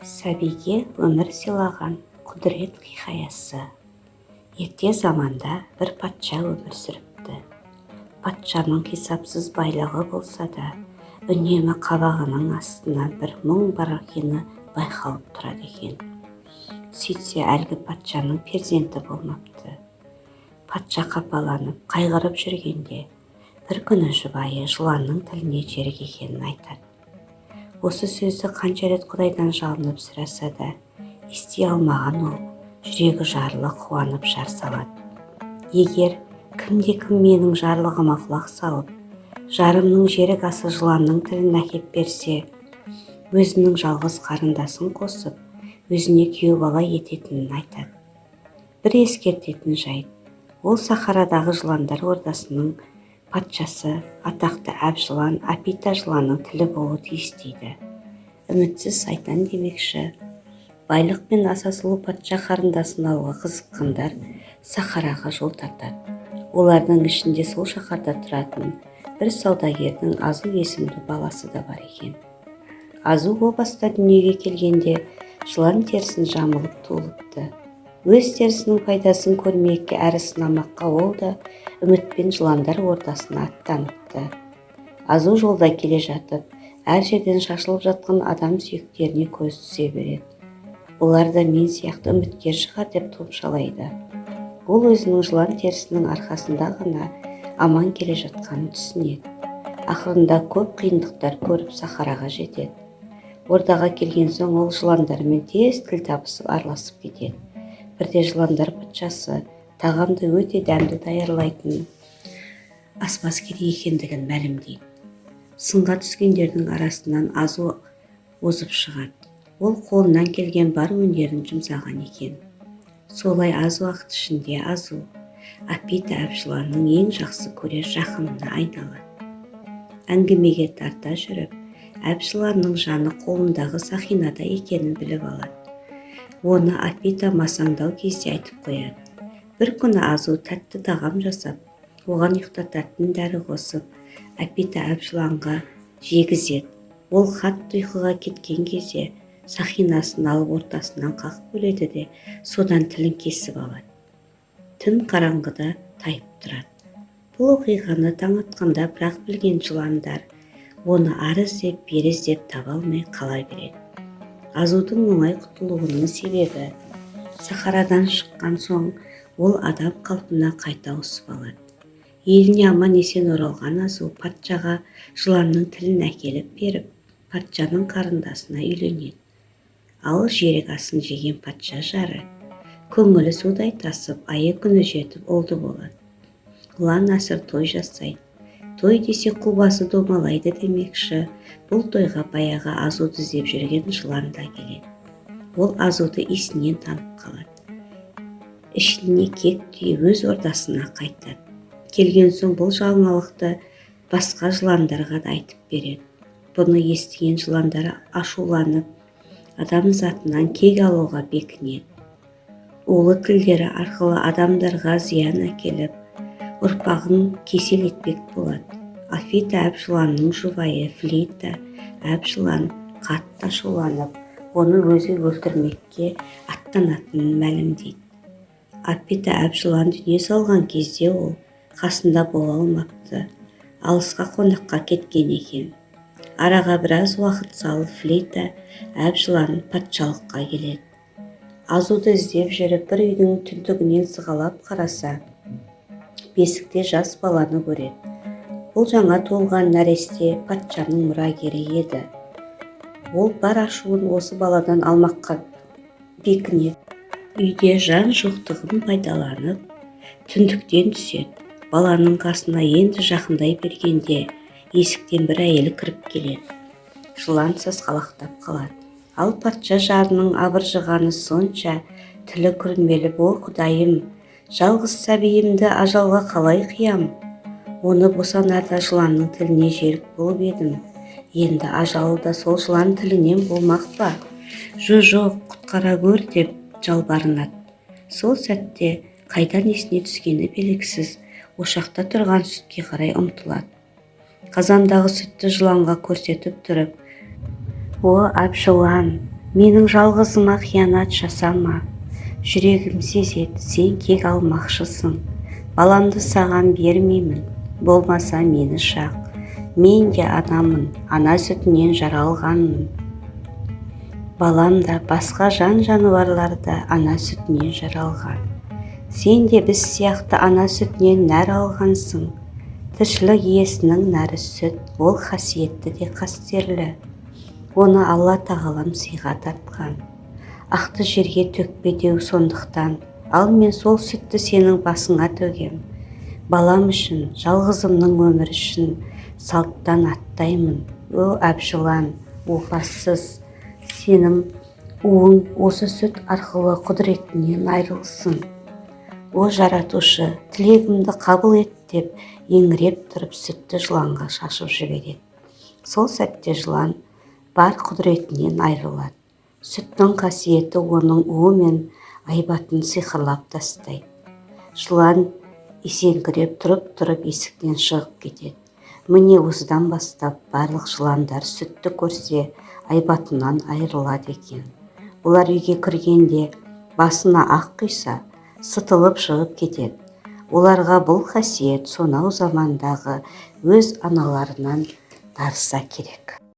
Сәбиге өмір сыйлаған құдірет хикаясы. Ерте заманда бір патша өмір сүріпті. Патшаның қисапсыз байлығы болса да, үнемі қабағының астынан бір мұң бар екені байқалып тұрады екен. Сөйтсе, әлгі патшаның перзенті болмапты. Патша қапаланып, қайғырып жүргенде, бір күні жұбайы жыланның тіліне жерік екенін айтады. Осы сөзді қанша рет Құдайдан жалынып сұраса да, ести алмаған ол жүрегі жарыла қуанып жар салады. Егер кімде-кім менің жарлығыма құлақ салып, жарымның жерік асы жыланның тілін әкеп берсе, өзінің жалғыз қарындасын қосып, өзіне күйеу бала ететінін айтады. Бір ескертетін жайт, ол сахарадағы жыландар ордасының патшасы атақты әп жылан Апита жыланның тілі болуы тиіс дейді. Үмітсіз сайтан демекші, байлық пен аса сұлу патша қарындасын алуға қызыққандар сахараға жол тартады. Олардың ішінде сол шаһарда тұратын бір саудагердің Азу есімді баласы да бар екен. Азу о баста дүниеге келгенде жылан терісін жамылып туылыпты. Өз терісінің пайдасын көрмекке әрі сынамаққа ол да үмітпен жыландар ордасына аттаныпты. Азу жолда келе жатып, әр жерден шашылып жатқан адам сүйектеріне көз түсе береді. Бұлар да мен сияқты үміткер шығар деп топшылайды. Ол өзінің жылан терісінің арқасында ғана аман келе жатқанын түсінеді. Ақырында көп қиындықтар көріп сахараға жетеді. Ордаға келген соң ол жыландармен тез тіл табысып араласып кетеді. Бірде жыландар патшасы тағамды өте дәмді даярлайтын аспаз керек екендігін мәлімдейді. Сынға түскендердің арасынан Азу озып шығады. Ол қолынан келген бар өнерін жұмсаған екен. Солай аз уақыт ішінде Азу Апита әп жыланның ең жақсы көрер жақынына айналады. Әңгімеге тарта жүріп, әп жыланның жаны қолындағы сақинада екенін біліп алады. Оны Апита масаңдау кезде айтып қояды. Бір күні Азу тәтті тағам жасап, оған ұйықтататын дәрі қосып, Апита әп жыланға жегізеді. Ол қатты ұйқыға кеткен кезде сақинасын алып ортасынан қағып бөледі де, содан тілін кесіп алады. Түн қараңғыда тайып тұрады. Бұл оқиғаны таң атқанда бірақ білген жыландар оны ары іздеп, бері іздеп таба алмай қала береді. Азудың оңай құтылуының себебі, сахарадан шыққан соң ол адам қалпына қайта ауысып алады. Еліне аман-есен оралған Азу патшаға жыланның тілін әкеліп беріп, патшаның қарындасына үйленеді. Ал жерік асын жеген патша жары көңілі судай тасып, айы күні жетіп ұлды болады. Ұлан асыр той жасайды. Той десе қу басы домалайды демекші, бұл тойға баяғы Азуды іздеп жүрген жылан да келеді. Ол Азуды иісінен танып қалады. Ішіне кек түйіп өз ордасына қайтады. Келген соң бұл жаңалықты басқа жыландарға да айтып береді. Бұны естіген жыландар ашуланып, адам затынан кек алуға бекінеді. Улы тілдері арқылы адамдарға зиян әкеліп, ұрпағын кесел етпек болады. Афита әп жыланның жұбайы Флейта әп жылан қатты ашуланып, оны өзі өлтірмекке аттанатынын мәлімдейді. Апита әп жылан дүние салған кезде ол қасында бола алмапты. Алысқа қонаққа кеткен екен. Араға біраз уақыт салып Флейта әп жылан патшалыққа келеді. Азуды іздеп жүріп бір үйдің түнтігінен сығалап қараса, бесікте жас баланы көреді. Бұл жаңа туылған нәресте патшаның мұрагері еді. Ол бар ашуын осы баладан алмаққа бекінеді. Үйде жан жоқтығын пайдаланып, түндіктен түседі. Баланың қасына енді жақындай бергенде есіктен бір әйел кіріп келеді. Жылан сасқалақтап қалады. Ал патша жарының абыржығаны сонша, тілі күрмеліп, «О Құдайым, жалғыз сәбиімді ажалға қалай қиям? Оны босанарда жыланның тіліне жерік болып едім. Енді ажалы да сол жылан тілінен болмақ па? Жо-жоқ, құтқара көр» деп жалбарынады. Сол сәтте қайдан есіне түскені белгісіз, ошақта тұрған сүтке қарай ұмтылады. Қазандағы сүтті жыланға көрсетіп тұрып, «О, әп жылан, Менің жалғызыма қиянат жасама. Жүрегім сезеді, сен кек алмақшысың. Баламды саған бермеймін, болмаса мені шақ. Мен де анамын, ана сүтінен жаралғанмын. Балам да, басқа жан-жануарлар да ана сүтінен жаралған. Сен де біз сияқты ана сүтінен нәр алғансың. Тіршілік иесінің нәрі сүт, ол қасиетті де қастерлі. Оны Алла тағалам сыйға тартқан. Ақты жерге төкпе деу сондықтан. Ал мен сол сүтті сенің басыңа төгем. Балам үшін, жалғызымның өмірі үшін салттан аттаймын. О, әбжылан, опасыз, сенің уың осы сүт арқылы құдіретінен айырылсын. О, жаратушы, тілегімді қабыл ет деп еңіреп тұрып сүтті жыланға шашып жібереді. Сол сәтте жылан бар құдіретінен айырылады. Сүттің қасиеті оның уы мен айбатын сиқырлап тастайды. Жылан есеңгіреп тұрып-тұрып есіктен шығып кетеді. Міне, осыдан бастап барлық жыландар сүтті көрсе, айбатынан айырылады екен. Олар үйге кіргенде басына ақ құйса, сытылып шығып кетеді. Оларға бұл қасиет сонау замандағы өз аналарынан дарыса керек.